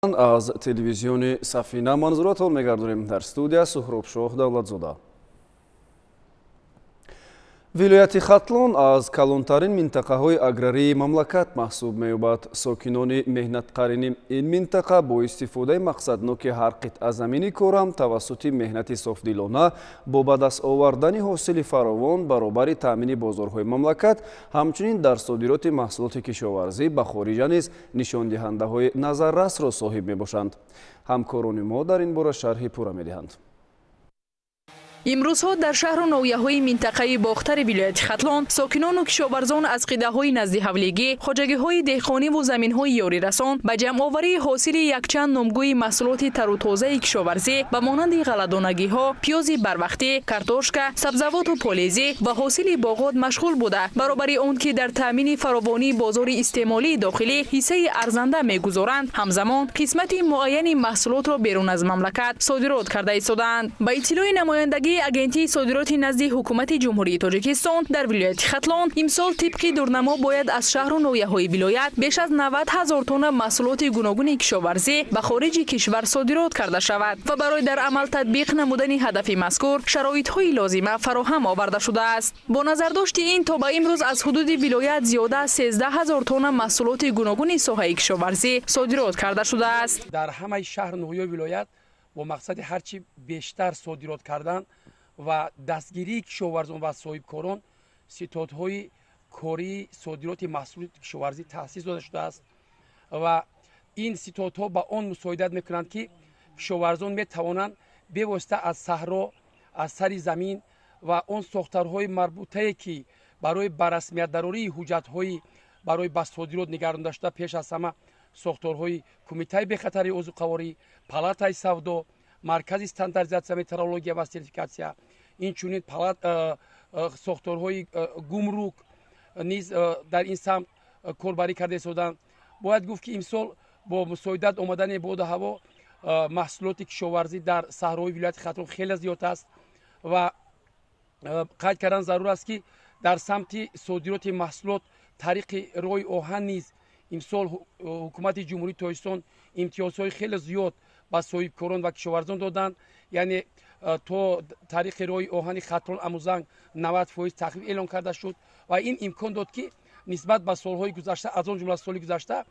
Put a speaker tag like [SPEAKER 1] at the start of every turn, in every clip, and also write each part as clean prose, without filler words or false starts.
[SPEAKER 1] Аз телевизиони Сафина манзуратон мегардонем. Дар студия Суҳробшоҳ Давлатзода. Вилояти Хатлон аз калонтарин минтақаҳои аграрии мамлакат маҳсуб меёбад. Сокинони меҳнатқарини ин минтақа бо истифодаи мақсадноки ҳар қитъа замини корам, тавассути меҳнати софдилона, бо ба даст овардани ҳосили фаровон, баробари таъмини бозорҳои мамлакат, ҳамчунин дар содироти маҳсулоти кишоварзӣ ба хориҷа низ нишондиҳандаҳои назаррасро соҳиб мебошанд. Ҳамкорони мо дар ин бора шарҳи пурра медиҳанд.
[SPEAKER 2] Имрӯзҳо дар шаҳру ноҳияҳои минтақаи Бохтари вилояти Хатлон сокинону кишоварзон аз қитъаҳои наздиҳавлигӣ, хоҷагиҳои деҳқониву заминҳои ёрирасон ба ҷамъоварии ҳосили якчанд номгӯи маҳсулоти тару тозаи кишоварзӣ ба монанди ғалладонагиҳо, пиёзи барвақтӣ, картошка, сабзавоту полезӣ ва ҳосили боғот машғул буда, баробари он ки дар таъмини фаровонии бозори истеъмолии дохилӣ ҳиссаи арзанда мегузоранд, ҳамзамон қисмати муайяни маҳсулотро берун аз мамлакат содирот карда истодаанд. Ба иттилои намояндагии Агентии содироти назди Ҳукумати Ҷумҳурии Тоҷикистон дар вилояти Хатлон, имсол тибқи дурнамо бояд аз шаҳру ноҳияҳои вилоят беш аз 90 000 тонна маҳсулоти гуногуни кишоварзӣ ба хориҷи кишвар содирот карда шавад ва барои дар амал татбиқ намудани ҳадафи мазкур шароитҳои лозима фароҳам оварда шудааст. Бо назардошти ин, то ба имрӯз аз ҳудуди вилоят зиёда аз 13 000 тонна маҳсулоти гуногуни соҳаи кишоварзӣ содирот карда шудааст.
[SPEAKER 3] Дар ҳамаи шаҳру ноҳияҳои вилоят бо мақсади ҳарчи бештар содирот кардан ва дастгирии кишоварзон ва соҳибкорон ситодҳои кории содироти маҳсулоти кишоварзӣ таъсис дода шудааст ва ин ситодҳо ба он мусоидат мекунанд, ки кишоварзон метавонанд бевосита аз саҳро, аз сари замин ва он сохторҳои марбутае, ки барои ба расмиятдарории ҳуҷҷатҳои барои ба содирот нигаронда шуда, пеш аз ҳама сохторҳои Кумитаи бехатарии озуқаворӣ, палатаи савдо, маркази стандартизатсия, метрология ва сертификатсия, инчунин сохторҳои гумрук низ дар ин самт корбарӣ карда истоданд. Бояд гуфт, ки имсол бо мусоидат омадани боду ҳаво маҳсулоти кишоварзӣ дар саҳрои вилояти Хатлон хеле зиёд аст ва қайд кардан зарур аст, ки дар самти содироти маҳсулот тариқи роҳи оҳан низ имсол Ҳукумати Ҷумҳурии Тоҷикистон имтиёзҳои хеле зиёд ба соҳибкорон ва кишоварзон доданд, яъне то тариқи роҳи оҳани Хатлон Амузанг 90% тахфиф эълон карда шуд ва ин имкон дод, ки нисбат ба солҳои гузашта, аз он ҷумла соли гузашта,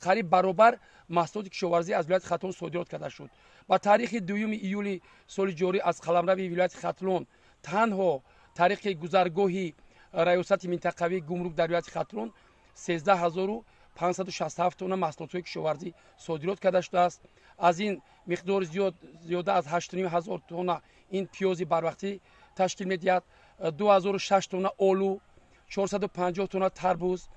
[SPEAKER 3] қариб баробар маҳсулоти кишоварзӣ аз вилояти Хатлон содирот карда шуд. Ба таърихи 2 июли соли ҷорӣ аз қаламрави вилояти Хатлон танҳо тариқи гузаргоҳи Раёсати минтақавии гумрук дар вилояти Хатлон 13 567 тонна маҳсулотҳои кишоварзӣ содирот карда шудааст. Аз ин миқдори зиёд, зиёда аз 8,5 ҳазор тонна ин пиёзи барвақтӣ ташкил медиҳад, 2006 тонна олу, 450 тонна тарбуз,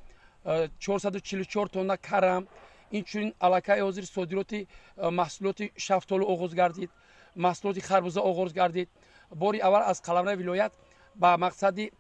[SPEAKER 3] 444 тонна карам. Инчунин аллакай ҳозир содироти маҳсулоти шафтолу оғоз гардид, маҳсулоти харбуза оғоз гардид. Бори аввал аз қаламрави вилоят ба мақсади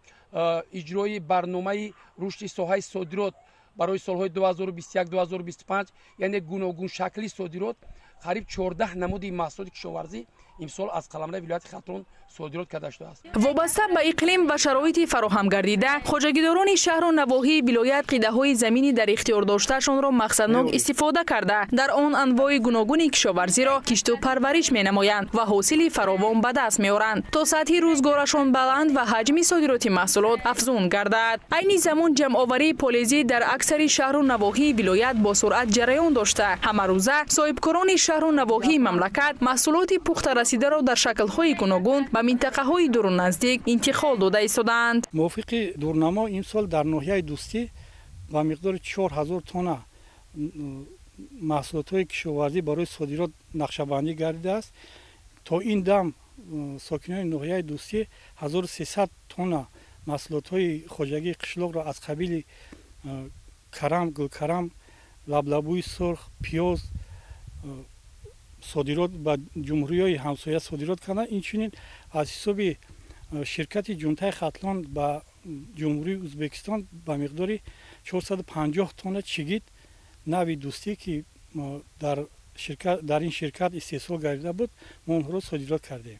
[SPEAKER 3] иҷрои барномаи рушди соҳаи содирот барои солҳои 2021-2025, яъне гуногуншакли содирот, қариб 14 намуди маҳсулоти кишоварзӣ имсол аз қаламрави вилояти Хатлон содирот карда шудааст.
[SPEAKER 2] Вобаста ба иқлим ва шароити фароҳам гардида, хоҷагидорони шаҳру навоҳии вилоят қитъаҳои замини дар ихтиёр доштаашонро мақсаднок истифода карда, дар он анвои гуногуни кишоварзиро кишту парвариш менамоянд ва ҳосили фаровон ба даст меоранд, то сатҳи рӯзгорашон баланд ва ҳаҷми содироти маҳсулот афзун гардад. Айни замон ҷамъоварии полезӣ дар аксари шаҳру навоҳии вилоят бо суръат ҷараён дошта, ҳамарӯза соҳибкорони шаҳру навоҳии мамлакат маҳсулоти пухтарасидаро дар шаклҳои гуногун ба минтақаҳои дуру наздик интиқол дода истодаанд.
[SPEAKER 4] Мувофиқи дурнамо, имсол дар ноҳияи Дӯстӣ ба миқдори 4000 тонна маҳсулотҳои кишоварзӣ барои содирот нақшабандӣ гардидааст. То ин дам сокинони ноҳияи Дӯстӣ 1300 тонна маҳсулотҳои хоҷагии қишлоқро аз қабили карам, гулкарам, лаблабӯи сурх, пиёз содирот ба ҷумҳуриҳои ҳамсоя содирот карданд. Инчунин аз ҳисоби ширкати Ҷунтаи Хатлон ба Ҷумҳурии Ӯзбекистон ба миқдори 450 тонна чигит нави Дӯстӣ, ки дар ин ширкат истеҳсол гардида буд, мо онҳоро содирот кардем.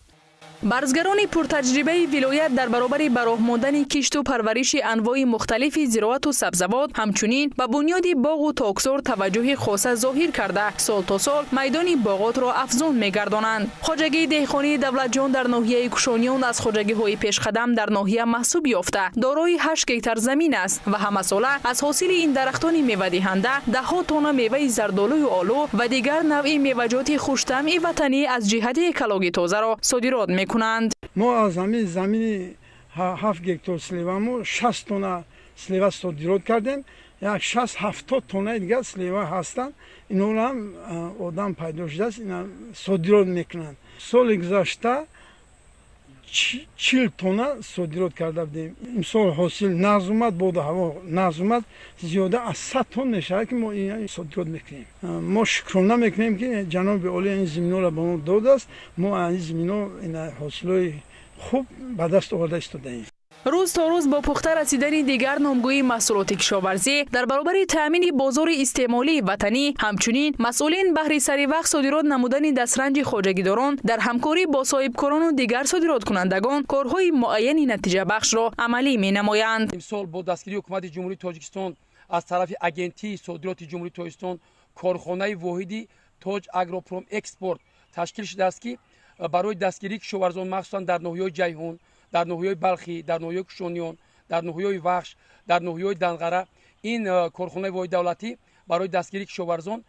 [SPEAKER 2] Барзгарони пуртаҷрибаи вилоят дар баробари ба роҳ мондани кишту парвариши анвои мухталифи зироату сабзавот, ҳамчунин ба бунёди боғу токзор таваҷҷӯҳи хоса зоҳир карда, сол то сол майдони боғотро афзун мегардонанд. Хоҷагии деҳқонии Давлатҷон дар ноҳияи Кушониён аз хоҷагиҳои пешқадам дар ноҳия маҳсуб ёфта, дорои 8 гектар замин аст ва ҳамасола аз ҳосили ин дарахтони мевадиҳанда даҳҳо тонна меваи зардолую олу ва дигар навъи меваҷоти хуштамъи ватанӣ аз ҷиҳати экологӣ тозаро содирот мекунанд.
[SPEAKER 5] Мо аз ҳамин замини 7 гектар сливамо 60 тонна слива содирот кардем. Як 60-70 тоннаи дигар слива ҳастанд. Инҳоро ҳам одам пайдо шудааст, ина содирот мекунанд. Соли гузашта 40 тонна содирот карда будем. Имсол ҳосил нағз омад, боду ҳаво нағз омад, зиёда аз 100 тонна мешавад, ки мо ин содирот мекунем. Мо шукрона мекунем, ки ҷаноби олӣ ин заминҳоро ба мо додааст. Мо ин заминҳо ҳосилҳои хуб ба даст оварда истодаем.
[SPEAKER 2] Рӯз то рӯз бо пухта расидани дигар номгӯи маҳсулоти кишоварзӣ дар баробари таъмини бозори истеъмолии ватанӣ, ҳамчунин масъулин баҳри саривақт содирот намудани дастранҷи хоҷагидорон дар ҳамкорӣ бо соҳибкорону дигар содироткунандагон корҳои муайяни натиҷабахшро амалӣ менамоянд.
[SPEAKER 3] Имсол бо дастгирии ҳукумати Ҷумҳурии Тоҷикистон аз тарафи Агентии содироти Ҷумҳурии Тоҷикистон корхонаи воҳиди Тоҷ Агропром Экспорт ташкил шудааст, ки барои дастгирии кишоварзон махсусан дар ноҳияҳои Ҷайҳун, дар ноҳияҳои Балхӣ, дар ноҳияҳои Кушониён, дар ноҳияҳои Вахш, дар ноҳияҳои Данғара ин корхонаи воҳиди давлатӣ барои дастгирии кишоварзон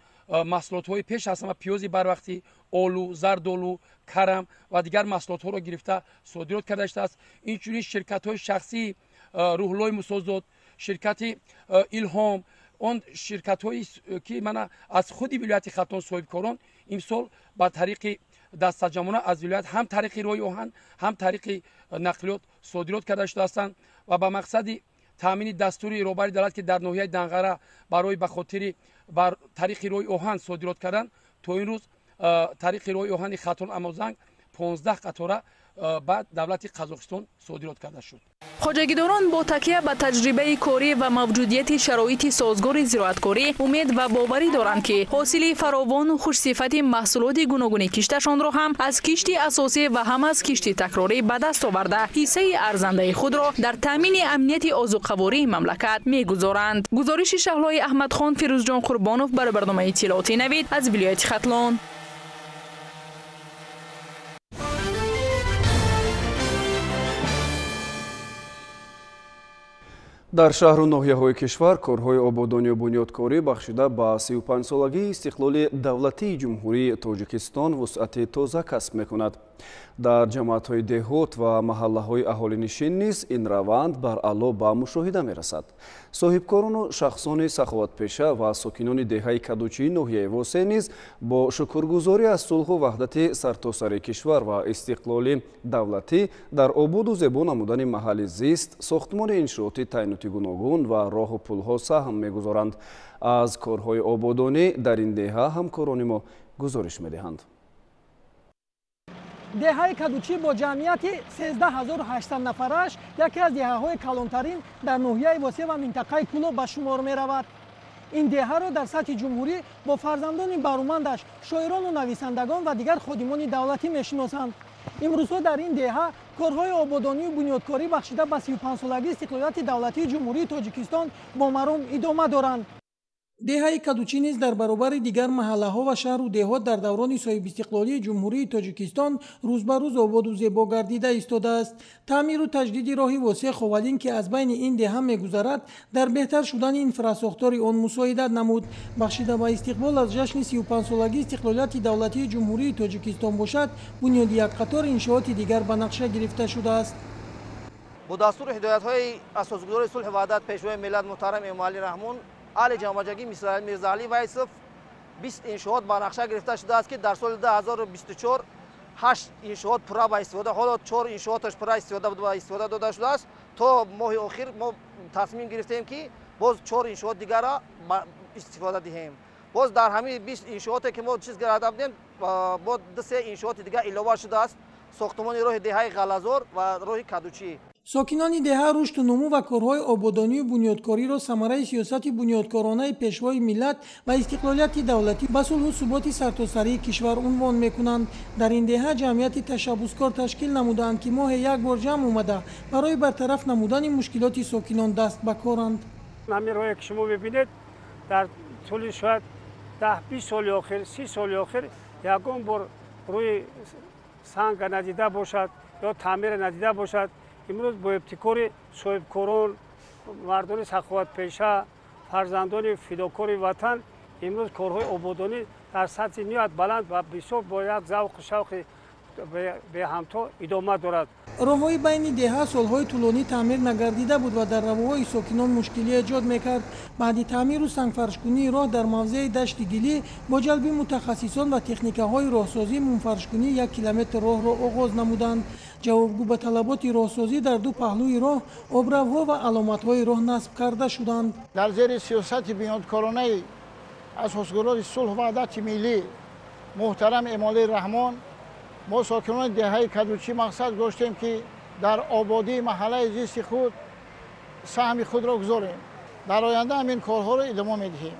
[SPEAKER 3] маҳсулотҳои пеш аз ҳама пиёзи барвақтӣ, олу, зардолу, карам ва дигар маҳсулотҳоро гирифта содирот карда шудааст. Инчунин ширкатҳои шахсии Рӯҳуллои Мусозод, ширкати Илҳом, он ширкатҳое ки мана аз худи вилояти Хатлон соҳибкорон имсол ба тариқи дастаҷамъона аз вилоят ҳам тариқи роҳи оҳан, ҳам тариқи нақлиёт содирот карда шудаастанд ва ба мақсади таъмини дастури роҳбари давлат, ки дар ноҳияи Данғара барои ба хотири бар тариқи роҳи оҳан содирот кардан, то ин рӯз тариқи роҳи оҳани Хатлон Амозанг 15 қатора ба давлати Қазоқистон содирот карда шуд.
[SPEAKER 2] Хоҷагидорон бо такя ба таҷрибаи корӣ ва мавҷудияти шароити созгори зироаткорӣ умед ва боварӣ доранд, ки ҳосили фаровону хушсифати маҳсулоти гуногуни кишташонро ҳам аз кишти асосӣ ва ҳам аз кишти такрорӣ ба даст оварда, ҳиссаи арзандаи худро дар таъмини амнияти озуқавории мамлакат мегузоранд. Гузориши Шаҳлои Аҳмадхон, Фирӯзҷон Қурбонов барои барномаи иттилооти Навид аз вилояти Хатлон.
[SPEAKER 1] Дар шаҳру ноҳияҳои кишвар корҳои ободонию бунёдкорӣ бахшида ба 35-солагии истиқлоли давлатии Ҷумҳурии Тоҷикистон вусъати тоза касб мекунад. Дар ҷамоатҳои деҳот ва маҳаллаҳои аҳолинишин низ ин раванд баръало ба мушоҳида мерасад. Соҳибкорону шахсони саховатпеша ва сокинони деҳаи Кадучии ноҳияи Восе низ бо шукргузорӣ аз сулҳу ваҳдати сартосари кишвар ва истиқлоли давлатӣ дар ободу зебо намудани маҳалли зист, сохтмони иншооти тайноти гуногун ва роҳу пулҳо саҳм мегузоранд. Аз корҳои ободонӣ дар ин деҳа ҳамкорони мо гузориш медиҳанд.
[SPEAKER 6] Деҳаи Кадучӣ бо ҷамъияти 13800 нафараш яке аз деҳаҳои калонтарин дар ноҳияи Восе ва минтақаи Кӯлоб ба шумор меравад. Ин деҳаро дар сатҳи ҷумҳурӣ бо фарзандони барумандаш, шоирону нависандагон ва дигар ходимони давлатӣ мешиносанд. Имрӯзҳо дар ин деҳа корҳои ободонию бунёдкорӣ бахшида ба 35-солагии истиқлолияти давлатии Ҷумҳурии Тоҷикистон бо маром идома доранд.
[SPEAKER 7] Деҳаи Кадучӣ низ дар баробари дигар маҳаллаҳо ва шаҳру деҳот дар даврони соҳибистиқлолии Ҷумҳурии Тоҷикистон рӯз ба рӯз ободу зебо гардида истодааст. Таъмиру таҷдиди роҳи Восе Ховалин, ки аз байни ин деҳа мегузарад, дар беҳтар шудани инфрасохтори он мусоидат намуд. Бахшида ба истиқбол аз ҷашни 35-солагии истиқлолияти давлатии Ҷумҳурии Тоҷикистон бошад, бунёди як қатор иншооти дигар ба нақша гирифта шудааст.
[SPEAKER 8] Бо дастуру ҳидоятҳои асосгузори сулҳу ваҳдат, пешвои миллат муҳтарам Эмомалӣ Раҳмон, аҳли ҷамоаҷагӣ Мирзаалӣ Вайсов 20 иншоот ба нақша гирифта шудааст, ки дар соли 2024 8 иншоот пурра ба истифода, ҳоло 4 иншооташ пурра ба истифода дода шудааст. То моҳи охир мо тасмим гирифтем, ки боз 4 иншоот дигарро истифода диҳем. Боз дар ҳамин 20 иншооте ки мо чиз карда будем, бо 2-3 иншооти дигар илова шудааст: сохтмони роҳи деҳаи Ғалазор ва роҳи Кадучӣ.
[SPEAKER 7] Сокинони деҳа рушду нумӯ ва корҳои ободонию бунёдкориро самараи сиёсати бунёдкоронаи пешвои миллат ва истиқлолияти давлатӣ ба сулҳу суботи сартосарии кишвар унвон мекунанд. Дар ин деҳа ҷамъияти ташаббускор ташкил намудаанд, ки моҳе як бор ҷамъ омада барои бартараф намудани мушкилоти сокинон даст ба коранд.
[SPEAKER 9] Ҳамин роҳе ки шумо мебинед, дар тӯли шояд 10-20 соли охир, 30 соли охир ягон бор рӯи санга надида бошад ё таъмира надида бошад. Имрӯз бо ибтикори соҳибкорон, мардони саховатпеша, фарзандони фидокори ватан имрӯз корҳои ободонӣ дар сатҳи ниҳоят баланд ва бисёр бо як завқу шавқи беҳамто идома дорад.
[SPEAKER 7] Роҳҳои байни деҳа солҳои тӯлонӣ таъмир нагардида буд ва дар равоҳои сокинон мушкилӣ эҷод мекард. Баъди таъмиру сангфаршкунии роҳ дар мавзеи Дашти Гилӣ бо ҷалби мутахассисон ва техникаҳои роҳсозӣ мунфаршкунии 1 километр роҳро оғоз намуданд. Ҷавобгӯ ба талаботи роҳсозӣ дар ду паҳлӯи роҳ обравҳо ва аломатҳои роҳ насб карда шуданд.
[SPEAKER 10] Дар зери сиёсати бунёдкоронаи асосгузори сулҳу ваҳдати миллӣ муҳтарам Эмомалӣ Раҳмон мо сокинони деҳаи Кадучӣ мақсад гузоштем, ки дар ободии маҳаллаи зисти худ саҳми худро гузорем. Дар оянда ҳамин корҳоро идома медиҳем.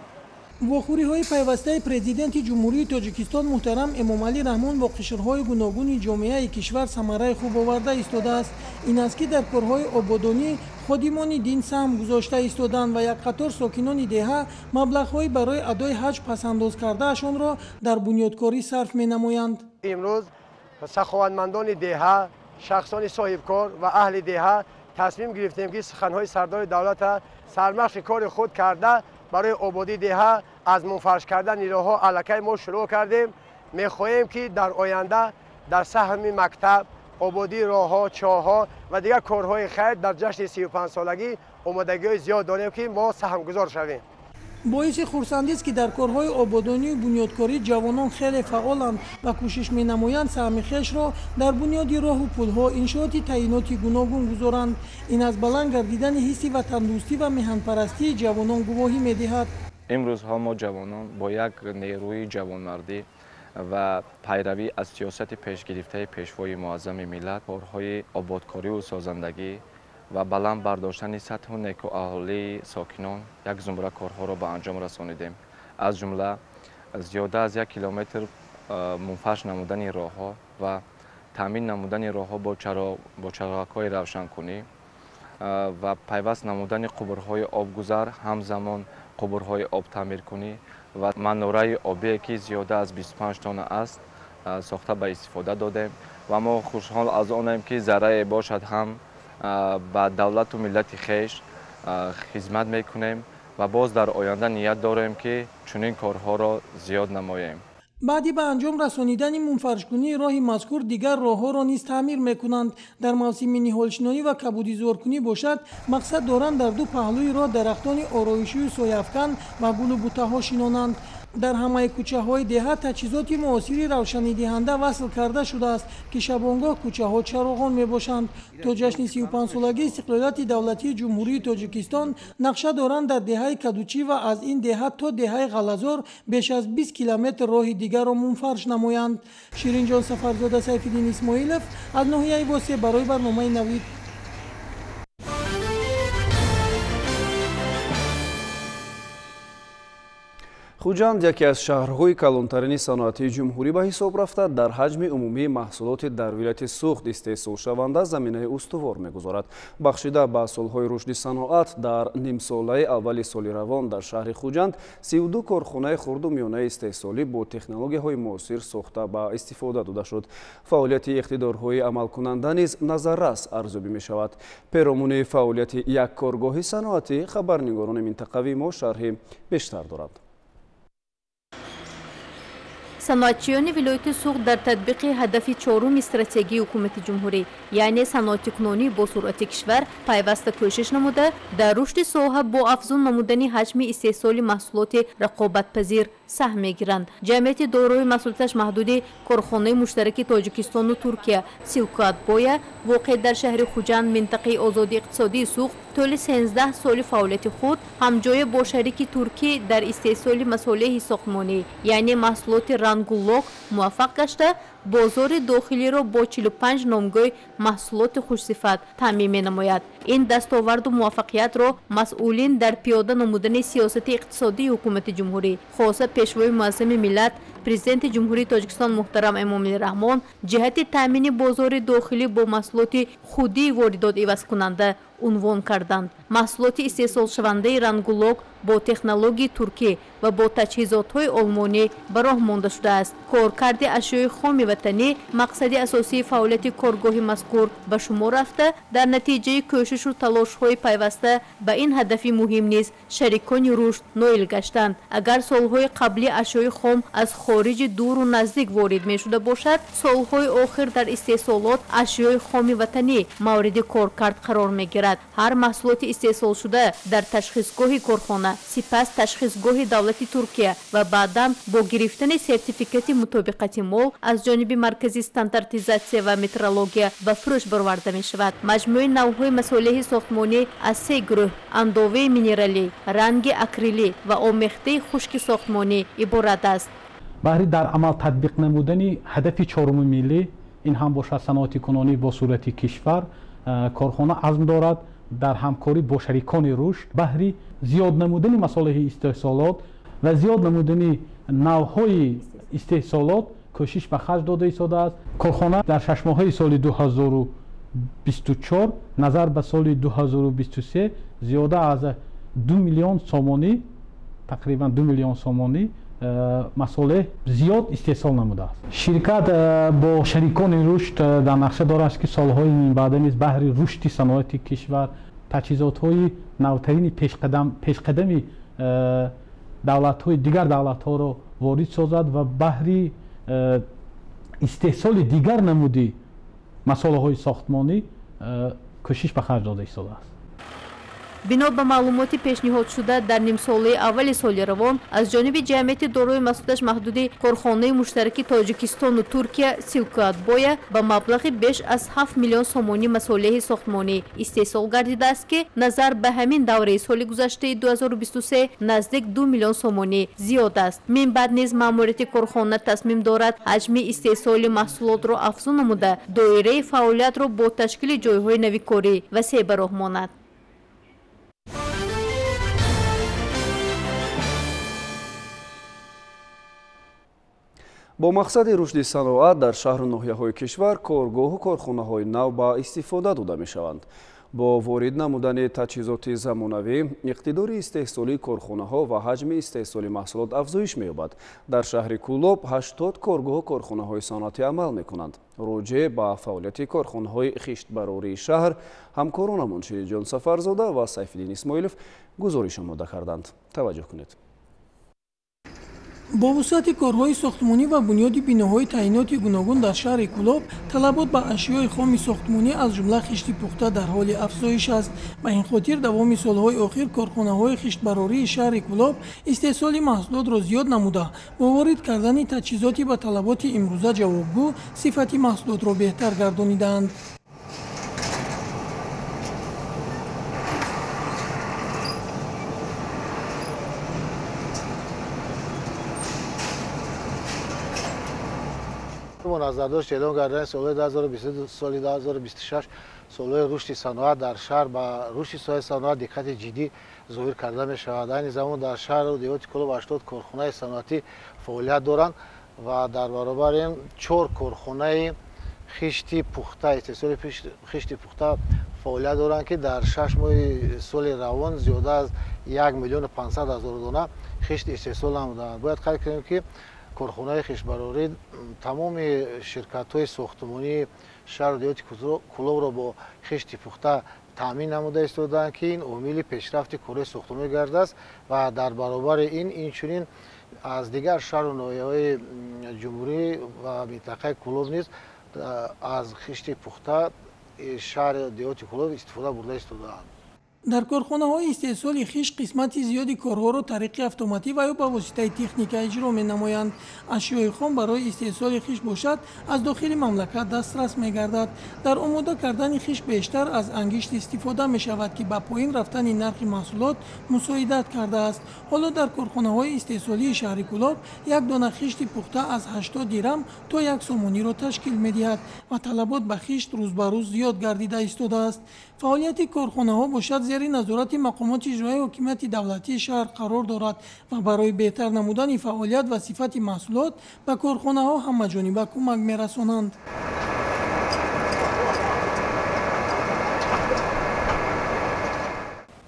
[SPEAKER 7] Вохӯриҳои пайвастаи президенти Ҷумҳурии Тоҷикистон муҳтарам Эмомалӣ Раҳмон бо қишрҳои гуногуни ҷомеаи кишвар самараи хуб оварда истодааст. Ин аст, ки дар корҳои ободонӣ ходимони дин саҳм гузошта истоданд ва як қатор сокинони деҳа маблағҳои барои адои ҳаҷ пасандоз кардаашонро дар бунёдкорӣ сарф менамоянд.
[SPEAKER 11] Имрӯз саховатмандони деҳа, шахсони соҳибкор ва аҳли деҳа тасмим гирифтем, ки суханҳои сардори давлата сармашқи кори худ карда барои ободии деҳа аз мунфарш кардани роҳҳо аллакай мо шурӯъ кардем. Мехоҳем, ки дар оянда дар саҳми мактаб, ободии роҳҳо, чоҳҳо ва дигар корҳои хайр дар ҷашни 35-солагӣ омодагиҳои зиёд дорем, ки мо саҳмгузор шавем.
[SPEAKER 7] Боиси хурсандист, ки дар корҳои ободонию бунёдкорӣ ҷавонон хеле фаъоланд ва кӯшиш менамоянд саҳми хешро дар бунёди роҳу пулҳо, иншооти таъиноти гуногун гузоранд. Ин аз баланд гардидани ҳисси ватандӯстӣ ва меҳанпарастии ҷавонон гувоҳӣ медиҳад.
[SPEAKER 12] Имрӯзҳо мо ҷавонон бо як нерӯи ҷавонмардӣ ва пайравӣ аз сиёсати пешгирифтаи пешвои муаззами миллат корҳои ободкориву созандагӣ ва баланд бардоштани сатҳу некуаҳолии сокинон як зумра корҳоро ба анҷом расонидем. Аз ҷумла зиёда аз 1 километр мунфарш намудани роҳҳо ва таъмин намудани роҳҳо бо чароғакҳои равшанкунӣ ва пайваст намудани қубурҳои обгузар, ҳамзамон қубурҳои обтаъмиркунӣ ва манораи обие, ки зиёда аз 25 тонна аст, сохта ба истифода додем ва мо хушҳол аз онем, ки заррае бошад ҳам ба давлату миллати хеш хизмат мекунем ва боз дар оянда ният дорем, ки чунин корҳоро зиёд намоем.
[SPEAKER 7] Баъди ба анҷом расонидани мунфаршкунии роҳи мазкур дигар роҳҳоро низ таъмир мекунанд. Дар мавсими ниҳолшинонӣ ва кабудизоркунӣ бошад, мақсад доранд дар ду паҳлӯи роҳ дарахтони ороишию сояафкан ва гулу бутаҳо шинонанд. Дар ҳамаи кӯчаҳои деҳа таҷҳизоти муосири равшанидиҳанда васл карда шудааст, ки шабонгоҳ кӯчаҳо чароғон мебошанд. То ҷашни 35-солагии истиқлолияти давлатии Ҷумҳурии Тоҷикистон нақша доранд дар деҳаи Кадучӣ ва аз ин деҳа то деҳаи Ғалазор беш аз 20 километр роҳи дигарро мунфарш намоянд. Ширинҷон Сафарзода, Сайфиддин Исмоилов аз ноҳияи Восеъ барои барномаи Навид.
[SPEAKER 1] Хуҷанд яке аз шаҳрҳои калонтарини саноатии ҷумҳурӣ ба ҳисоб рафта, дар ҳаҷми умумии маҳсулоти дар вилояти Суғд истеҳсолшаванда заминаи устувор мегузорад. Бахшида ба солҳои рушди саноат дар нимсолаи аввали соли равон дар шаҳри Хуҷанд 32 корхонаи хурду миёнаи истеҳсолӣ бо технологияҳои муосир сохта ба истифода дода шуд. Фаъолияти иқтидорҳои амалкунанда низ назаррас арзёбӣ мешавад. Перомуни фаъолияти як коргоҳи саноатӣ хабарнигорони минтақавии мо шарҳи бештар доранд.
[SPEAKER 13] Саноатчиёни вилояти Суғд дар татбиқи ҳадафи чоруми стратегияи ҳукумати ҷумҳурӣ, яъне саноатикунонӣ бо суръати кишвар пайваста кӯшиш намуда, дар рушди соҳа бо афзун намудани ҳаҷми истеҳсоли маҳсулоти рақобатпазир саҳм мегиранд. Ҷамъияти дорои масъулияташ маҳдуди корхонаи муштараки Тоҷикистону Туркия Силкуатбоя воқеъ дар шаҳри Хуҷанд, минтақаи озоди иқтисодии Суғд, тӯли 13 соли фаъолияти худ ҳамҷоя бо шарики туркӣ дар истеҳсоли масолеҳи сохтмонӣ, яъне маҳсулоти Рангуллок муваффақ гашта, бозори дохилиро бо 45 номгӯй маҳсулоти хушсифат таъмин менамояд. Ин дастоварду муваффақиятро масъулин дар пиёда намудани сиёсати иқтисодии ҳукумати ҷумҳурӣ, хоса Пешвои муаззами миллат, Президенти Ҷумҳурии Тоҷикистон муҳтарам Эмомалӣ Раҳмон ҷиҳати таъмини бозори дохилӣ бо маҳсулоти худии воридот ивазкунанда унвон карданд. Маҳсулоти истеҳсолшавандаи Рангуллок бо технологияи туркӣ ва бо таҷҳизотҳои олмонӣ ба роҳ монда шудааст. Коркарди ашёи хоми ватанӣ мақсади асосии фаъолияти коргоҳи мазкур ба шумор рафта, дар натиҷаи кӯшишу талошҳои пайваста ба ин ҳадафи муҳим низ шарикони рушд ноил гаштанд. Агар солҳои қаблӣ ашёи хом аз хориҷи дуру наздик ворид мешуда бошад, солҳои охир дар истеҳсолот ашёи хоми ватанӣ мавриди коркард қарор мегирад. Ҳар маҳсулоти истеҳсолшуда дар ташхисгоҳи корхона, сипас ташхисгоҳи давлати Туркия ва баъдан бо гирифтани сертификати мутобиқати мол аз ҷониби Маркази стандартизатсия ва метрология ба фурӯш бароварда мешавад. Маҷмӯи навъҳои масолеҳи сохтмонӣ аз се гурӯҳ: андоваи минералӣ, ранги акрилӣ ва омехтаи хушки сохтмонӣ иборат аст.
[SPEAKER 14] Баҳри дар амал татбиқ намудани ҳадафи чоруми миллӣ, ин ҳам бошад саноати кунонӣ бо суръати кишвар, корхона азм дорад дар ҳамкорӣ бо шарикони рушд баҳри зиёд намудани масолеҳи истеҳсолот ва зиёд намудани навъҳои истеҳсолот кӯшиш ба харҷ дода истодааст. Корхона дар шашмоҳаи соли 2024 назар ба соли 2023 зиёда аз 2 миллион сомонӣ, тақрибан 2 миллион сомонӣ масолеҳ зиёд истеҳсол намудааст. Ширкат бо шарикони рушд дар нақша дорад, ки солҳои минбаъда низ баҳри рушди саноати кишвар таҷҳизотҳои навтарини пешқадами давлатҳои дигар давлатҳоро ворид созад ва баҳри истеҳсоли дигар намуди масолаҳои сохтмонӣ кӯшиш ба харҷ дода истодааст.
[SPEAKER 13] Бино ба маълумоти пешниҳодшуда дар нимсолаи аввали соли равон аз ҷониби ҷамъияти дорои масъулияташ маҳдуди корхонаи муштараки Тоҷикистону Туркия Силкуатбоя ба маблағи беш аз 7 миллион сомонӣ масолеҳи сохтмонӣ истеҳсол гардидааст, ки назар ба ҳамин давраи соли гузаштаи 2023 наздик 2 миллион сомонӣ зиёд аст. Минбаъд низ маъмурияти корхона тасмим дорад ҳаҷми истеҳсоли маҳсулотро афзун намуда, доираи фаъолиятро бо ташкили ҷойҳои нави корӣ васеъ ба роҳ монад.
[SPEAKER 1] Бо мақсади рушди саноат дар шаҳру ноҳияҳои кишвар коргоҳу корхонаҳои нав ба истифода дода мешаванд. Бо ворид намудани таҷҳизоти замонавӣ иқтидори истеҳсолии корхонаҳо ва ҳаҷми истеҳсоли маҳсулот афзоиш меёбад. Дар шаҳри Кӯлоб 80 коргоҳу корхонаҳои саноатӣ амал мекунанд. Роҷеъ ба фаъолияти корхонаҳои хиштбарории шаҳр ҳамкоронамон Шириҷон Сафарзода ва Сайфиддин Исмоилов гузориш омода карданд. Таваҷҷӯҳ кунед.
[SPEAKER 7] Бо вусъати корҳои сохтмонӣ ва бунёди биноҳои таъиноти гуногун дар шаҳри Кӯлоб талабот ба ашёи хоми сохтмонӣ аз ҷумла хишти пухта дар ҳоли афзоиш аст. Ба ин хотир давоми солҳои охир корхонаҳои хиштбарории шаҳри Кӯлоб истеҳсоли маҳсулотро зиёд намуда, бо ворид кардани таҷҳизоти ба талаботи имрӯза ҷавобгӯ сифати маҳсулотро беҳтар гардонидаанд.
[SPEAKER 15] Бо назардошти эълон кардани солҳои 2022 соли 2026 солҳои рушди саноат дар шаҳр ба рушди соҳаи саноат диққати ҷиддӣ зоҳир карда мешавад. Айни замон дар шаҳру деҳоти Кӯлоб 80 корхонаи саноатӣ фаъолият доранд ва дар баробари ин 4 корхонаи хишти пухта, истеҳсоли хишти пухта фаъолият доранд, ки дар 6 моҳи соли равон зиёда аз 1 500 000 дона хишт истеҳсол намуданд. Бояд қайд кунем, ки корхонаи хиштбарорӣ тамоми ширкатҳои сохтмонии шаҳру деҳоти Кӯлобро бо хишти пухта таъмин намуда истодаанд, ки ин омили пешрафти корҳои сохтмонӣ гардааст ва дар баробари ин инчунин аз дигар шаҳру ноҳияҳои ҷумҳурӣ ва минтақаи Кӯлоб низ аз хишти пухта шаҳри деҳоти Кӯлоб истифода бурда истодаанд.
[SPEAKER 7] Дар корхонаҳои истеҳсоли хишт қисмати зиёди корҳоро тариқи автоматӣ ва ё ба воситаи техника иҷро менамоянд. Ашёи хом барои истеҳсоли хишт бошад, аз дохили мамлакат дастрас мегардад. Дар омода кардани хишт бештар аз ангишт истифода мешавад, ки ба поин рафтани нархи маҳсулот мусоидат кардааст. Ҳоло дар корхонаҳои истеҳсолии шаҳри Кӯлоб як дона хишти пухта аз 80 дирам то 1 сомониро ташкил медиҳад ва талабот ба хишт рӯз ба рӯз зиёд гардида истодааст. Фаъолияти корхонаҳо бошад зери назорати мақомоти иҷроияи ҳокимияти давлатии шаҳр қарор дорад ва барои беҳтар намудани фаъолият ва сифати маҳсулот ба корхонаҳо ҳамаҷониба кӯмак мерасонанд.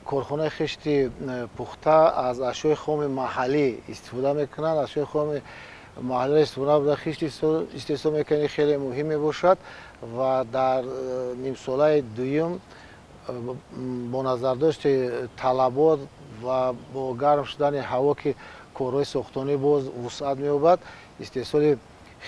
[SPEAKER 15] Корхонаи хишти пухта аз ашёи хоми маҳаллӣ истифода мекунанд. Ашёи хоми маҳаллиро истифода бурда хишт истеҳсол мекунанд, хеле муҳим мебошад ва дар нимсолаи дуюм бо назардошти талабот ва бо гарм шудани ҳаво, ки корҳои сохтонӣ боз вусъат меёбад, истеҳсоли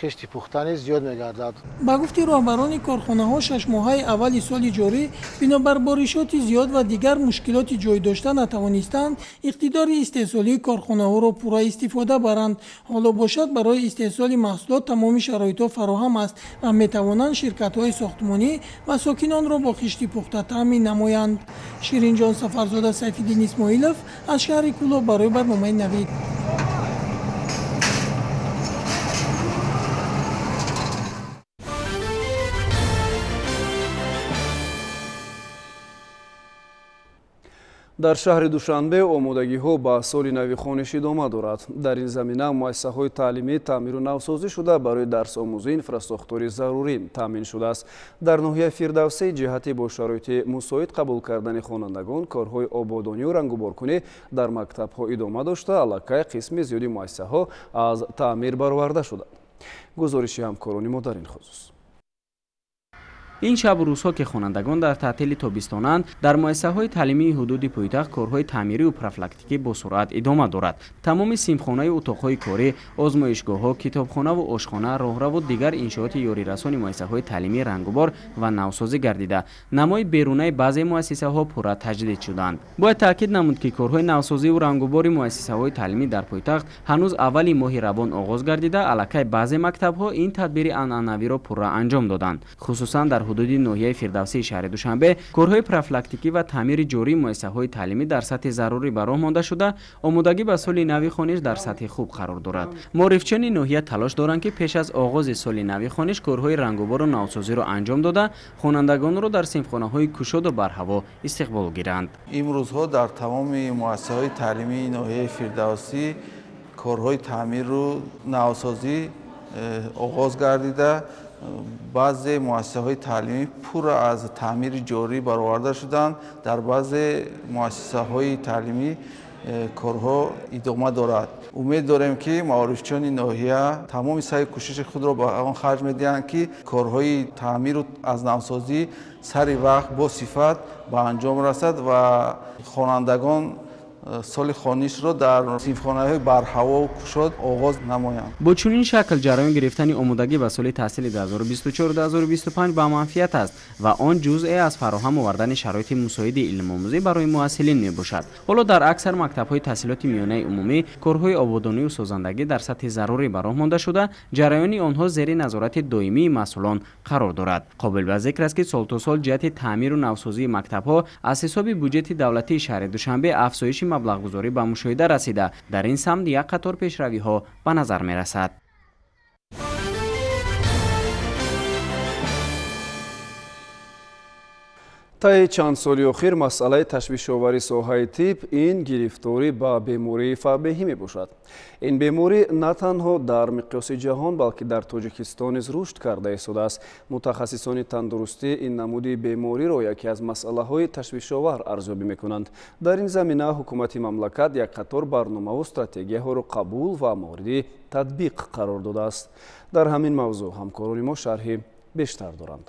[SPEAKER 15] хишти пухта низ зиёд мегардад.
[SPEAKER 7] Ба гуфти роҳбарони корхонаҳо, 6 моҳаи аввали соли ҷорӣ бинобар боришоти зиёд ва дигар мушкилоти ҷой дошта натавонистанд иқтидори истеҳсолии корхонаҳоро пурра истифода баранд. Ҳоло бошад, барои истеҳсоли маҳсулот тамоми шароитҳо фароҳам аст ва метавонанд ширкатҳои сохтмонӣ ва сокинонро бо хишти пухта таъмин намоянд. Ширинҷон Сафарзода, Сайфиддин Исмоилов аз шаҳри Кӯлоб барои барномаи «Навид».
[SPEAKER 1] Дар шаҳри Душанбе омодагиҳо ба соли нави хониш идома дорад. Дар ин замина муассисаҳои таълимӣ таъмиру навсозӣ шуда, барои дарсомӯзӣ инфрасохтори зарурӣ таъмин шудааст. Дар ноҳияи Фирдавсӣ ҷиҳати бо шароити мусоид қабул кардани хонандагон корҳои ободонию рангуборкунӣ дар мактабҳо идома дошта, аллакай қисми зиёди муассисаҳо аз таъмир бароварда шуданд. Гузориши ҳамкорони мо дар ин хусус.
[SPEAKER 16] Ин шабу рӯзҳо, ки хонандагон дар таътили тобистонанд, дар муассисаҳои таълимии ҳудуди пойтахт корҳои таъмирию профилактикӣ бо суръат идома дорад. Тамоми синфхонаю утоқҳои корӣ, озмоишгоҳҳо, китобхонаву ошхона, роҳраву дигар иншооти ёрирасони муассисаҳои таълимӣ рангубор ва навсозӣ гардида, намои берунаи баъзе муассисаҳо пурра таҷдид шуданд. Бояд таъкид намуд, ки корҳои навсозиву рангубори муассисаҳои таълимӣ дар пойтахт ҳанӯз аввали моҳи равон оғоз гардида, аллакай баъзе мактабҳо ин тадбири анъанавиро пурра анҷом доданд. Хусусан дар ҳудуди ноҳияи Фирдавсии шаҳри Душанбе корҳои профилактикӣ ва таъмири ҷории муассисаҳои таълимӣ дар сатҳи зарурӣ ба роҳ монда шуда, омодагӣ ба соли нави хониш дар сатҳи хуб қарор дорад. Маорифчиёни ноҳия талош доранд, ки пеш аз оғози соли нави хониш корҳои рангубору навсозиро анҷом дода, хонандагонро дар синфхонаҳои кушоду барҳаво истиқбол гиранд.
[SPEAKER 17] Имрӯзҳо дар тамоми муассисаҳои таълимии ноҳияи Фирдавсӣ корҳои таъмиру навсозӣ оғоз гардида, баъзе муассисаҳои таълимӣ пурра аз таъмири ҷорӣ бароварда шуданд, дар баъзе муассисаҳои таълимӣ корҳо идома дорад. Умед дорем, ки маорифчиёни ноҳия тамоми саъю кӯшиши худро ба он харҷ медиҳанд, ки корҳои таъмиру аз навсозӣ сари вақт бо сифат ба анҷом расад ва хонандагон соли хонишро дар синфхонаҳои барҳавову кушод оғоз намоянд.
[SPEAKER 16] Бо чунин шакл ҷараён гирифтани омодагӣ ба соли таҳсили 2024-2025 ба манфиат аст ва он ҷузъе аз фароҳам овардани шароити мусоиди илмомӯзӣ барои муҳассилин мебошад. Ҳоло дар аксар мактабҳои таҳсилоти миёнаи умумӣ корҳои ободонию созандагӣ дар сатҳи зарурӣ ба роҳ монда шуда, ҷараёни онҳо зери назорати доимии масъулон қарор дорад. Қобил ба зикр аст, ки сол то сол ҷиҳати таъмиру навсозии мактабҳо аз ҳисоби буҷети давлатии шаҳри Душанбе афзоиши маблағгузорӣ ба мушоҳида расида, дар ин самт як қатор пешравиҳо ба назар мерасад.
[SPEAKER 1] Таи чанд соли охир масъалаи ташвишовари соҳаи тиб ин гирифторӣ ба бемории фарбеҳӣ мебошад. Ин беморӣ на танҳо дар миқёси ҷаҳон, балки дар Тоҷикистон низ рушд карда истодааст. Мутахассисони тандурустӣ ин намуди бемориро яке аз масъалаҳои ташвишовар арзёбӣ мекунанд. Дар ин замина ҳукумати мамлакат як қатор барномаву стратегияҳоро қабул ва мавриди татбиқ қарор додааст. Дар ҳамин мавзӯъ ҳамкорони мо шарҳи бештар доранд.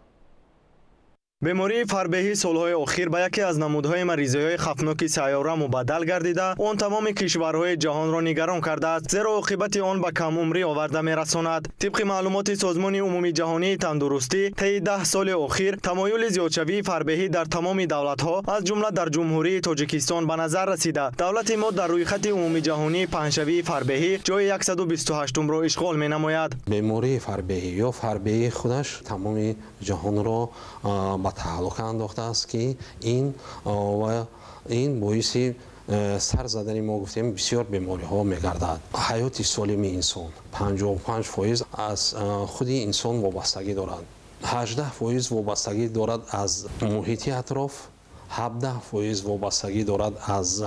[SPEAKER 18] Бемории фарбеҳӣ солҳои охир ба яке аз намудҳои маризиҳои хавфноки сайёра мубаддал гардида, он тамоми кишварҳои ҷаҳонро нигарон кардааст, зеро оқибати он ба камумрӣ оварда мерасонад. Тибқи маълумоти Созмони умумиҷаҳонии тандурустӣ, таи 10 соли охир тамоюли зиёдшавии фарбеҳӣ дар тамоми давлатҳо, аз ҷумла дар Ҷумҳурии Тоҷикистон ба назар расида. Давлати мо дар рӯйхати умумиҷаҳонии паҳншавии фарбеҳӣ ҷои 128-умро ишғол менамояд.
[SPEAKER 19] Бемории фарбеҳӣ ё фарбеҳӣ худаш тамоми ҷаҳонро ба таҳлука андохтааст, ки ин боиси сар задани мо гуфтем бисёр бемориҳо мегардад. Ҳаёти солими инсон 55% аз худи инсон вобастагӣ дорад, 18% вобастагӣ дорад аз муҳити атроф, 17% вобастагӣ дорад аз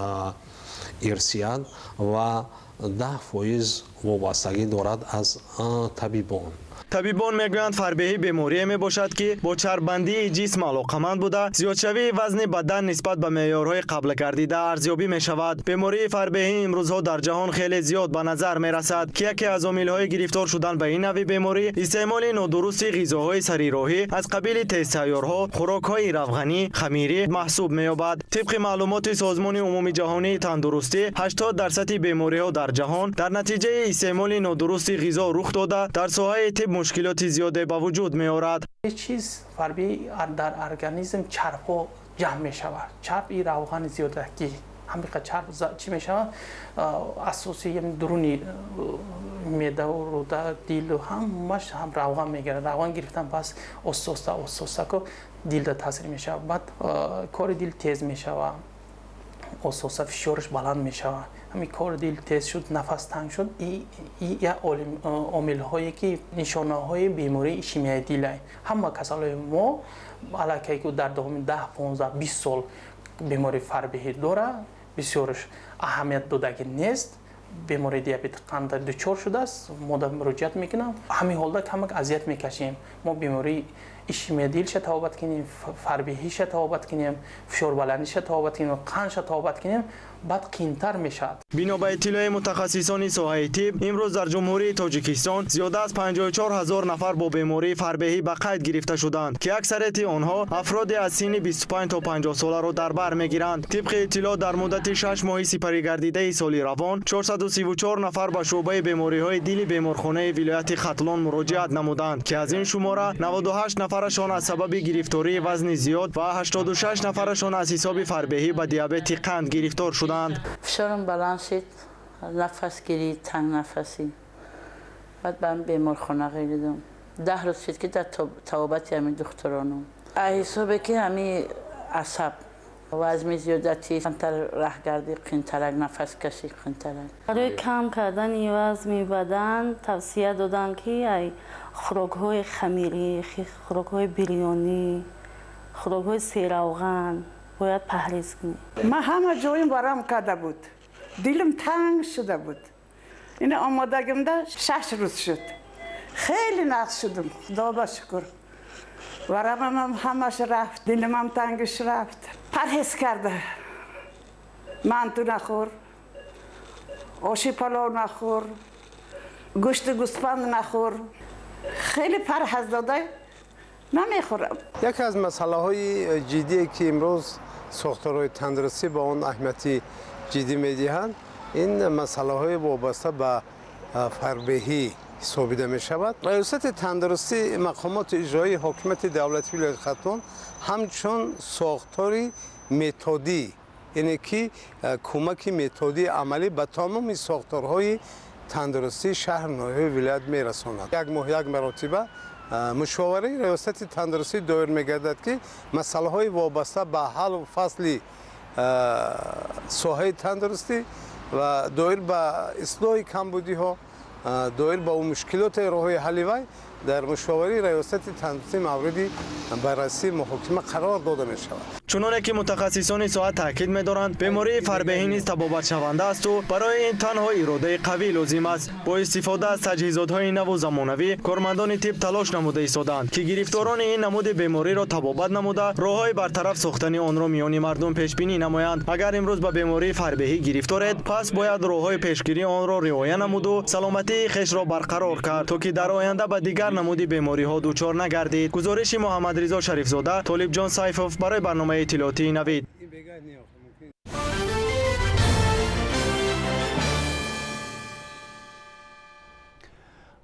[SPEAKER 19] ирсият ва 10% вобастагӣ дорад аз табибон.
[SPEAKER 18] Табибон мегӯянд, фарбеҳӣ беморие мебошад, ки бо чарббандии ҷисм алоқаманд буда, зиёдшавии вазни бадан нисбат ба меъёрҳои қаблгардида арзёбӣ мешавад. Бемории фарбеҳӣ имрӯзҳо дар ҷаҳон хеле зиёд ба назар мерасад, ки яке аз омилҳои гирифтор шудан ба ин навъи беморӣ истеъмоли нодурусти ғизоҳои сарироҳӣ аз қабили тезтайёрҳо, хӯрокҳои равғанӣ, хамирӣ маҳсуб меёбад. Тибқи маълумоти Созмони умумиҷаҳонии тандурустӣ, 80% бемориҳо дар ҷаҳон дар натиҷаи истеъмоли нодурусти ғизо рух дода, дар соҳаи тиб мушкилоти зиёде ба вуҷуд меорад.
[SPEAKER 20] Чиз фарбеҳӣ дар организм чарбҳо ҷамъ мешавад. Чарб и равғани зиёдагӣ, ҳамиқа чарб чӣ мешавад? Асоси дуруни меъдаву рӯда, дилу ҳамаш ҳам равған мегирад. Равған гирифтан пас оста оста ко дилда таъсир мешавад. Баъд кори дил тез мешавад, оста фишораш баланд мешавад. Ҳамин кори дил тез шуд, нафас танг шуд, и як омилҳое ки нишонаҳои бемории ишемияи дил. Ҳама касалҳои мо аллакай ки дар давоми 10, 15, 20 сол бемории фарбеҳӣ дорад, бисёраш аҳамият додагӣ нест. Бемории диабети қанда дучор шудааст, мо муроҷиат мекунам. Ҳамин ҳолда камак азият мекашем. Мо бемории ишемияи дилша табобат кунем, фарбеҳиша табобат кунем, фишорбаландиша табобат кунем, қандша табобат кунем, баъд қиинтар мешавад.
[SPEAKER 18] Бино ба иттилои мутахассисони соҳаи тиб, имрӯз дар Ҷумҳурии Тоҷикистон зиёда аз 54 ҳазор нафар бо бемории фарбеҳӣ ба қайд гирифта шуданд, ки аксарияти онҳо афроде аз синни 25 то 50 соларо дар бар мегиранд. Тибқи иттилоъ, дар муддати 6 моҳи сипаригардидаи соли равон 434 нафар ба шӯъбаи бемориҳои дили беморхонаи вилояти Хатлон муроҷиат намуданд, ки аз ин шумора 98 нафарашон аз сабаби гирифтории вазни зиёд ва 86 нафарашон аз ҳисоби фарбеҳӣ ба диабети қанд гирифтор шуданд.
[SPEAKER 21] Фишорам баланд шид, нафасгирӣ, тангнафасӣ. Баъд ба беморхона гиридам. 10 рӯз шид, ки дар табобати ҳамин духтуронам. Аз ҳисобе ки ҳамин асаб, вазми зиёдатӣ, камтар раҳгардӣ, қинтарак, нафаскашӣ қинтарак.
[SPEAKER 22] Барои кам кардани вазми бадан тавсия доданд, ки ай хӯрокҳои хамирӣ, хӯрокҳои бирёнӣ, хӯрокҳои серавған бояд парҳез кунӣ.
[SPEAKER 23] Ман ҳама ҷоим варам карда буд, дилам танг шуда буд. Ина омодагимда 6 рӯз шуд. Хеле нағз шудам, худо ба шукр. Варамам ҳамаш рафт, дилимам тангиш рафт. Парҳез карда. Манту нахӯр, оши палов нахӯр, гӯшти гӯспанд нахӯр. Хеле парҳез дода намехӯрам.
[SPEAKER 24] Яке аз масъалаҳои ҷиддие, ки имрӯз сохторҳои тандурустӣ ба он аҳамияти ҷиддӣ медиҳанд, ин масъалаҳои вобаста ба фарбеҳӣ ҳисобида мешавад. Раёсати тандурустӣ мақомоти иҷроии ҳокимияти давлатии вилояти Хатлон ҳамчун сохтори методӣ, яъне ки кӯмаки методии амалӣ ба тамоми сохторҳои тандурустии шаҳр, ноҳияи вилоят мерасонад. Як моҳ як маротиба мушовараи раёсати тандурустӣ доир мегардад, ки масъалаҳои вобаста ба ҳаллу фасли соҳаи тандурустӣ ва доир ба ислоҳи камбудиҳо, доир ба мушкилоти роҳҳои ҳалли вай дар мушовараи раёсати тандурустӣ мавриди баррасӣ муҳокима қарор дода мешавад.
[SPEAKER 18] Чуноне ки мутахассисони соҳа таъкид медоранд, бемории фарбеҳӣ низ табобатшаванда асту барои ин танҳо иродаи қавӣ лозим аст. Бо истифода аз таҷҳизотҳои наву замонавӣ кормандони тиб талош намуда истоданд, ки гирифторони ин намуди бемориро табобат намуда, роҳҳои бартараф сохтани онро миёни мардум пешбинӣ намоянд. Агар имрӯз ба бемории фарбеҳӣ гирифторед, пас бояд роҳҳои пешгирии онро риоя намуду саломатии хешро барқарор кард, то ки дар оянда ба дигар намуди бемориҳо дучор нагардид. Гузориши Муҳаммадризо Шарифзода, Толибҷон Сайфов барои барномаи иттилоотии Навид.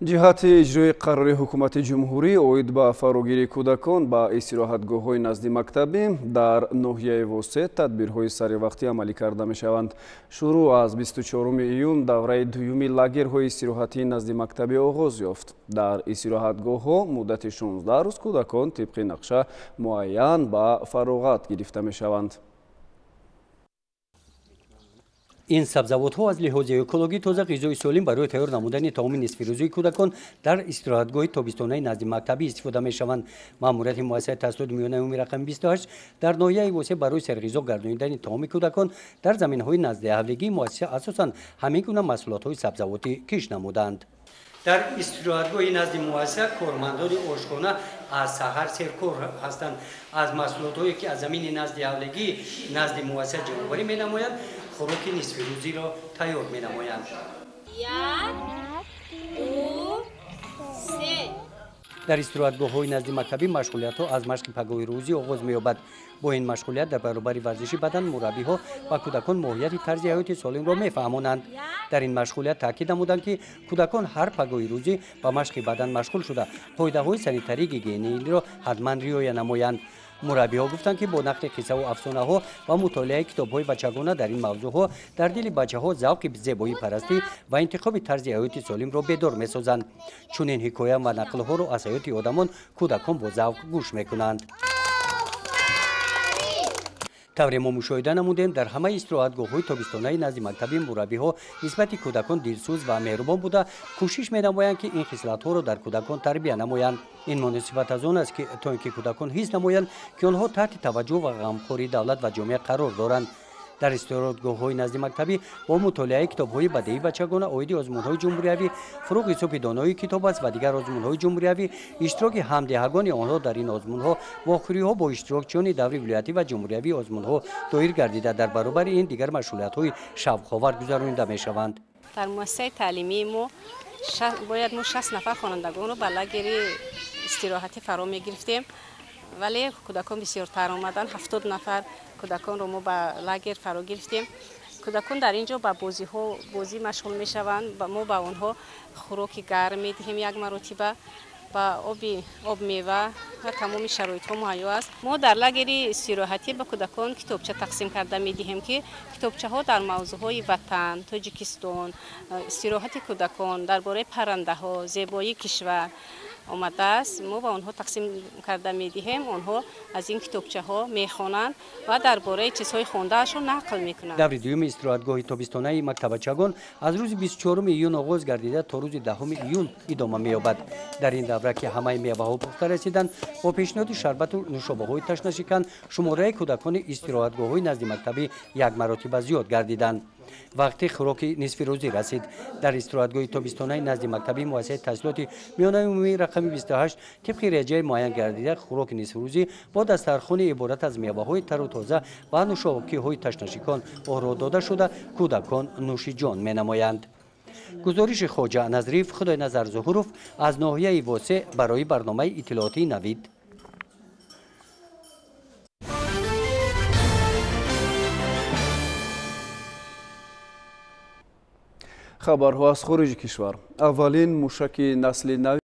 [SPEAKER 1] Ҷиҳати иҷрои қарори ҳукумати ҷумҳурӣ оид ба фарогирии кӯдакон ба истироҳатгоҳҳои назди мактабӣ дар ноҳияи Восеъ тадбирҳои саривақтӣ амалӣ карда мешаванд. Шурӯъ аз 24 июн давраи дуюми лагерҳои истироҳатии назди мактабӣ оғоз ёфт. Дар истироҳатгоҳҳо муддати 16 рӯз кӯдакон тибқи нақша муайян ба фароғат гирифта мешаванд.
[SPEAKER 2] Ин сабзавотҳо аз лиҳози экологӣ тоза ғизои солим барои тайёр намудани таоми нисфирӯзии кӯдакон дар истироҳатгоҳи тобистонаи назди мактабӣ истифода мешаванд. Маъмурияти муассисаи таҳсилоти миёнаи умумии рақами 28 дар ноҳияи Восеъ барои серғизо гардонидани таоми кӯдакон дар заминҳои наздиҳавлигии муассиса асосан ҳамин гуна маҳсулотҳои сабзавотӣ кишт намуданд. Дар истироҳатгоҳи назди муассиса кормандони ошхона аз саҳар серкор ҳастанд. Аз маҳсулотҳое ки аз замини наздиҳавлигии назди муассиса ҷамъоварӣ менамоянд, хӯроки нисфирӯзиро тайёр менамоянд.
[SPEAKER 3] 1, 2, 3.
[SPEAKER 2] Дар истироҳатгоҳҳои назди мактабӣ машғулиятҳо аз машқи пагоҳи рӯзӣ оғоз меёбад. Бо ин машғулият дар баробари варзиши бадан мураббиҳо ба кӯдакон моҳияти тарзи ҳаёти солимро мефаҳмонанд. Дар ин машғулият таъкид намуданд, ки кӯдакон ҳар пагоҳи рӯзӣ ба машқи бадан машғул шуда, қоидаҳои санитарии гигиениро ҳатман риоя намоянд. Мураббиҳо гуфтанд, ки бо нақли қиссаву афсонаҳо ва мутолиаи китобҳои бачагона дар ин мавзӯъҳо дар дили бачаҳо завқи зебоипарастӣ ва интихоби тарзи ҳаёти солимро бедор месозанд. Чунин ҳикоя ва нақлҳоро аз ҳаёти одамон кӯдакон бо завқ гӯш мекунанд. Тавре мо мушоҳида намудем, дар ҳамаи истироҳатгоҳҳои тобистонаи назди мактабӣ мураббиҳо нисбати кӯдакон дилсӯз ва меҳрубон буда, кӯшиш менамоянд, ки ин хислатҳоро дар кӯдакон тарбия намоянд. Ин муносибат аз он аст, ки то ин ки кӯдакон ҳис намоянд, ки онҳо таҳти таваҷҷӯҳ ва ғамхории давлат ва ҷомеа қарор доранд. Дар истироҳатгоҳҳои назди мактабӣ бо мутолиаи китобҳои бадеӣ бачагона оиди озмунҳои ҷумҳуриявӣ, фурӯғи субҳи донои китоб аст ва дигар озмунҳои ҷумҳуриявӣ, иштироки ҳамдеҳагони онҳо дар ин озмунҳо, вохӯриҳо бо иштирокчиёни даври вилоятӣ ва ҷумҳуриявии озмунҳо доир гардида, дар баробари ин дигар машғулиятҳои шавқовар гузаронида мешаванд.
[SPEAKER 3] Дар муассисаи таълимии мо бояд мо 60 нафар хонандагонро ба лагери истироҳатӣ фаро мегирифтем, вале кӯдакон бисёртар омаданд. 70 нафар кӯдаконро мо ба лагер фаро гирифтем. Кӯдакон дар ин ҷо ба бозиҳо бозӣ машғул мешаванд. Мо ба онҳо хӯроки гарм медиҳем як маротиба, ба обмева ва тамоми шароитҳо муҳайё аст. Мо дар лагери истироҳатӣ ба кӯдакон китобча тақсим карда медиҳем, ки китобчаҳо дар мавзӯъҳои ватан, Тоҷикистон, истироҳати кӯдакон, дар бораи паррандаҳо, зебоии кишвар омадааст. Мо ба онҳо тақсим карда медиҳем. Онҳо аз ин китобчаҳо мехонанд ва дар бораи чизҳои хондаашон нақл мекунанд.
[SPEAKER 2] Даври дуюми истироҳатгоҳи тобистонаи мактабачагон аз рӯзи 24 июн оғоз гардида то рӯзи 10 июл идома меёбад. Дар ин давра, ки ҳамаи меваҳо пухта расиданд, бо пешниҳоди шарбату нушобаҳои ташнашикан шумораи кӯдакони истироҳатгоҳҳои назди мактабӣ як маротиба зиёд гардиданд. Вақти хӯроки нисфирӯзӣ расид. Дар истироҳатгоҳи тобистонаи назди мактабии муассисаи таҳсилоти миёнаи умумии рақами 28 тибқи реҷаи муайян гардида хӯроки нисфирӯзӣ бо дастархони иборат аз меваҳои тару тоза ва нушокиҳои ташнашикон оро дода шуда, кӯдакон нӯши ҷон менамоянд. Гузориши Хоҷа Назриев, Худойназар Зуҳуров аз ноҳияи Восеъ барои барномаи иттилоотии Навид.
[SPEAKER 1] Хабарҳо аз хориҷи кишвар. Аввалин мушаки насли нави